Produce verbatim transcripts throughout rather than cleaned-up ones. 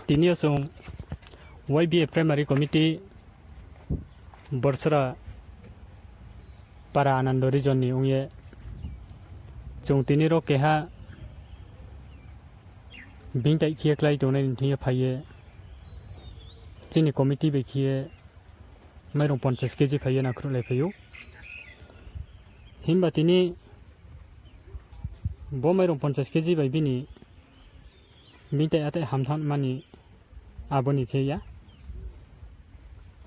Tini yo chung Y B A Primary Committee Borsora para Anando region ni ong ye chung tini ro keha bingtaih khe ye klái tongnai ni thing yo phai ye chini committee bai khe ye mairung ponchas K G phai ye nangkhruhlai phai ou. Himba tini bo mairung ponchas K G bai bini bingtaih atai hamthanng mani abo ni khe ya.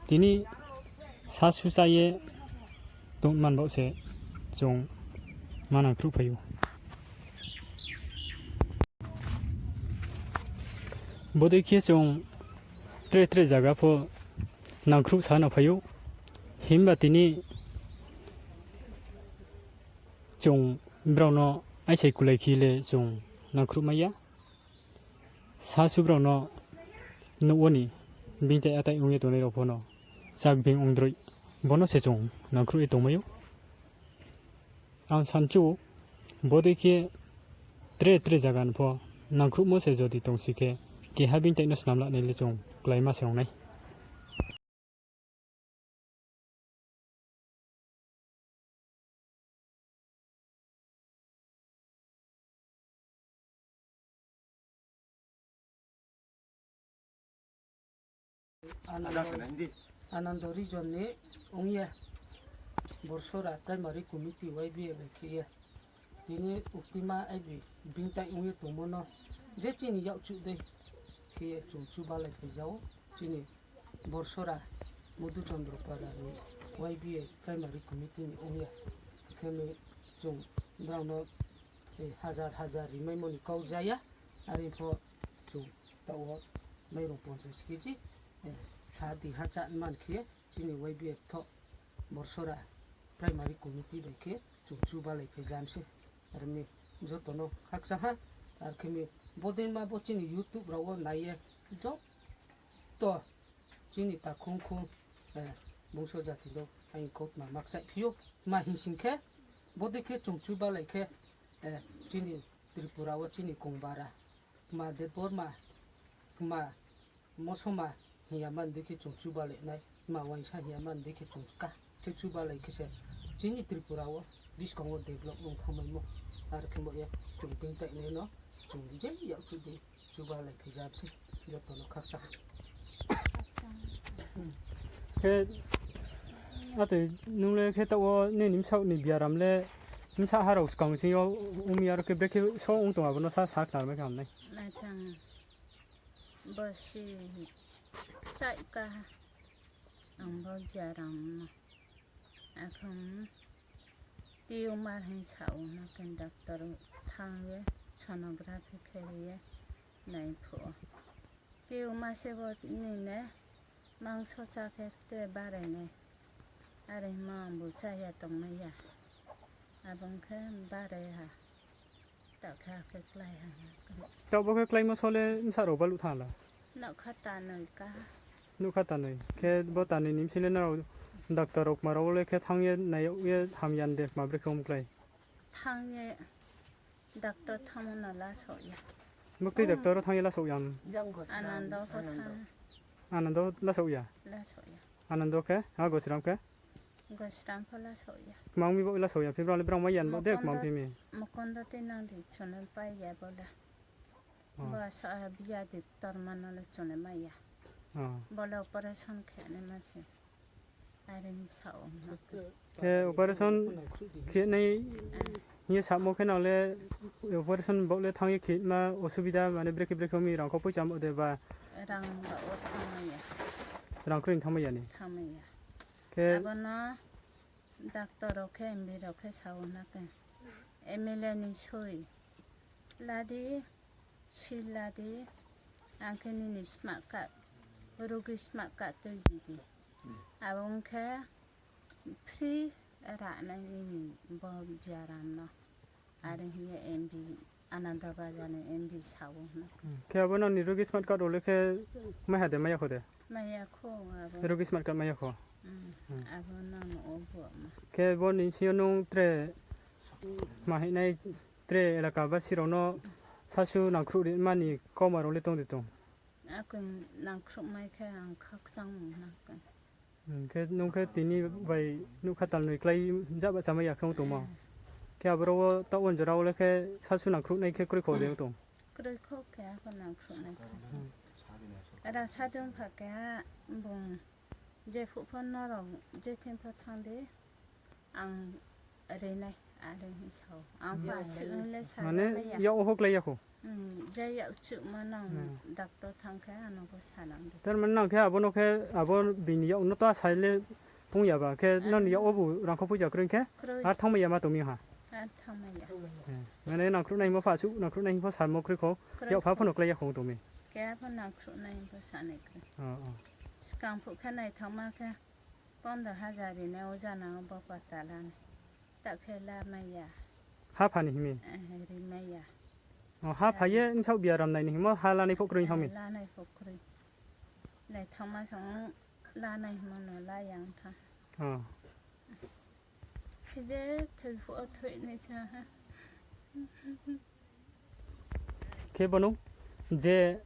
Tini sasu chá ye tongman baoh se chung ma nangkhruhphai ou. Bodei khe chung tre tre zaga pho nangkhruh sa no phai ou. Himba tini chung brao no aisai kulai khe le chung nangkhruh mai ya. Sasu brao no nouh wo ni bingtaih atai ong ye tongnai rao pho no chak bing ongdroih, bo no se chung nangkhruh ye tongmai ou. Ang sanchu, bodei khe tre tre zaga ni pho nangkhruhmo se jodi tongsi khe, keha bingtaih no snam lanai le chung kláima se ong nai. Anando region ni ong ye Borsora Primary Committee Y B A bai khe ye tini uktima aibi bingtaih ong ye tongmo no je chini yakchuh dei khe ye chung chubalai phai ja ou. Chini Borsora Madhuchandra para ni Y B A Primary Committee ni ong ye, khe mi chung brao no hazar hazar rimaimo ni kau ja ya, are pho chung taoh wo mairung ponchas K G sa di ha chá man khe chini Y B A thoh Borsora Primary Committee bai khe chung chubalai phai ja mi se. Are mi joto no khakchang ha, are khe mi bodei ma bo chini YouTube rao wo nai ye joto chini takhung khung bungso jati no aing kautma ma kchaihphi ou. Tma hing sing khe, bodei khe chung chubalai khe, chini Tripura wo chini kongbara, tma Debbarma, tma Mosoma hing ya man dei khe chung chubalai nai, tma uaingsa hing ya man dei khe chung ka khe chubalai khe se chini Tripura wo buskang wo develop ong thanngmaimo. Are khe bo ye chung bingtaihnai no chung je yakchuh dei chubalai phai ja mi se, joto no khakchang ha. Khe, atoi nung le khe taoh wo nini bsaoh ni biaram le bsa ha rao skang ching yo ong mi, aro khe brekhe so ong tong abo no sa, sa khnarmai khe ham nai. Bo se chaih ka, ang bo biaram no. Akhe tumor hing sa ou na khe doctor thanng ye sonography khe ri ye nai phuh ou. Tumor se bo nini mangso chá khe te barai nai. Are hingmo ang bo chá ya tongmai ya. Abo ong khe barai ha. Taoh khe akhe klái ha. Taoh bo khe kláimo so le bsa rao baluh thanng la? Nougkha tanoi ka. Nougkha tanoi. Khe bo tanoi ni bsing le nrao doctor rao kma rao le khe thanng ye nai yag ye hamya de kma brekhe ong klái? Thanng ye doctor thanngmo no lasouh ya. Buktui doctor wo thanng ye lasouh ya? Anando pho thanng. Anando lasouh ya? Anando khe? Ha, Gosiram khe? Gosiram pho lasouh ya. Kma ong mi bo lasouh ya, phi brao le brao mai ya bo de kma ong phi mi? Mukondo tei nang di chung le pai ya bo le. Bo sa biya di torma no le chung le mai ya. Bo le operation khe naima se. Are hing sa ou. Khe operation khe nai hing ye samo khe nang le operation baoh le thanng ye khe ma osubida mane brekhe brekhe mi rang kho poicha mo de ba? Rang ba wo thanngmai ya. Rang kroi thanngmai ya ni? Thanngmai ya. Khe abo no doctor rao khe, M B rao khe sa ou na khe, M L A ni soi la di, seal la di, ang khe nini smart card, rugi smart card tuibi di. Abo ong khe free ra nai nini bo biaram no. Are hing ye M B, Ananda Bazar ni M B sa ou na. Khe abo nini rugi smart card rao le khe mai ha de, mai ya kho de? Mai ya kho abo. Rugi smart card mai ya kho? Abo nang ou bo ma. Khe bo ni bsing yo nung tre ma hingnai tre elaka basi rao no sasu nangkhruh ri mani kauma rao le tong de tong? Akhe nangkhruhmai khe ang khakchangmung nang khe. Khe nung khe tini bai nougkha talnoi klái jaba chámai ya khe ong tongmo. Khe aboro wo taoh wo jora wo le khe sasu nangkhruhnai khe kroi kho de ong tong. Kroi kho khe akhe nangkhruhnai khe. Ra sadung pha khe bung jephuh pho nrao je thing pho thanng di, ang rinai, are hing sao. Ang pha suh le sa Mane ya. Yak wo ho klái ya kho. Je yak chuhmo nang doctor thanng khe ano pho sa nang di. Tar mane nang khe abo no khe abo bini yak no to asai le ong ya ba khe nini yak wo bu rangkho poicha kroi khe ar thanngmai ya ma tong mi ha. Mane nangkhruhnai hingmo pha suh nangkhruhnai hing pho samo kroi kho. Yak pha pho no klái ya kho ong tong mi. Khe pho nangkhruhnai hing pho sanai kroi. Skang phuh khe naithaoma khe pondro hajar rinai o jana o bo pata lanai. Taoh khe lamai ya. Ha pha ni hing mi? Rimai ya. Ha pha ye bsaoh biaram nai ni hingmo ha lanai pho kroi thanng mi? Lanai pho kroi. Naithaoma song lanai hingmo no la yang tha. Khe je thoi phuh wo thoi nai sa ha. Khe bo nung je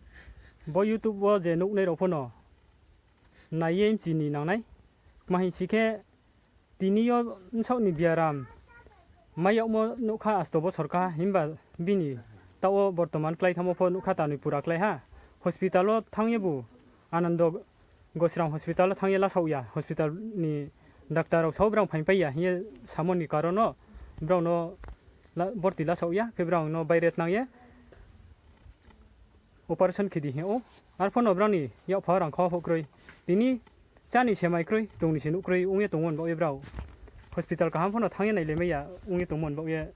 bo YouTube wo je nuhnai rao pho no nai ye mchi ni nang nai. Kma hing si khe tini yo bsaoh ni biaram mai yagmo nougkha asto bosor kha himba bini taoh wo bortoman klái thanngmo pho nougkha tanoi pura klái ha. Hospital wo thanng ye bu Anando Gosram hospital wo thanng ye lasaoh ya, hospital ni doctor rao sao brao phaingpai ya hing ye samo ni karon no brao no borti lasaoh ya khe brao no baire tnang ye operation khe di hing ou. Arphuh no brao ni yakpha rangkho pho kroi. Tini chá ni se mai kroi, tong ni se nuh kroi ong ye tongmo ni baoh ye brao hospital kaham pho no thanng ye nailaimai ya ong ye tongmo ni baoh ye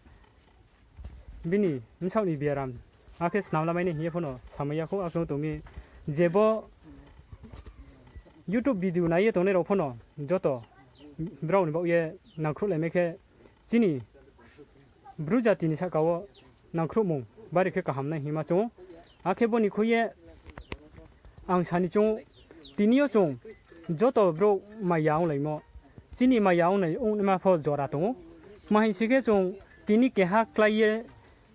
bini bsaoh ni biaram akhe snam lamai nai hing ye pho no samai ya khou. Akhe ong tong mi je bo YouTube video nai ye tongnai rao pho no joto brao ni baoh ye nangkhruhlaimai khe chini Bru jati ni sahka wo nangkhruhmung bari khe kaham nai hingma chung ou. Akhe bo ni khui ye ang sa ni chung ou, tini yo chung joto brouh maya onglaimo, chini maya ong, ongnaima pho jora tong ou. Tma hing si khe chung tini keha klái ye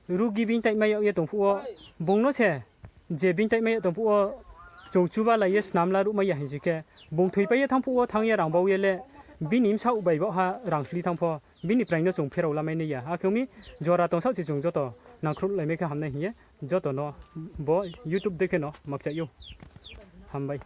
rugi bini taihmai yag ye tong phuh wo, bung no se je bini taihmai yag tong phuh wo chung chuba lai ye snam la ruhmai ya hing si khe, bung thoipai ye thanng phuh wo thanng ye rang bau ye le bini bsaoh bai baohha rang sli thanng pho, bini praing no chung pherao lamai nai ya. Akhe ong mi jora tongsaoh se chung joto nangkhruhlaimai khe hamnai hing ye joto no bo YouTube dei khe no makchaih ou. Hambai.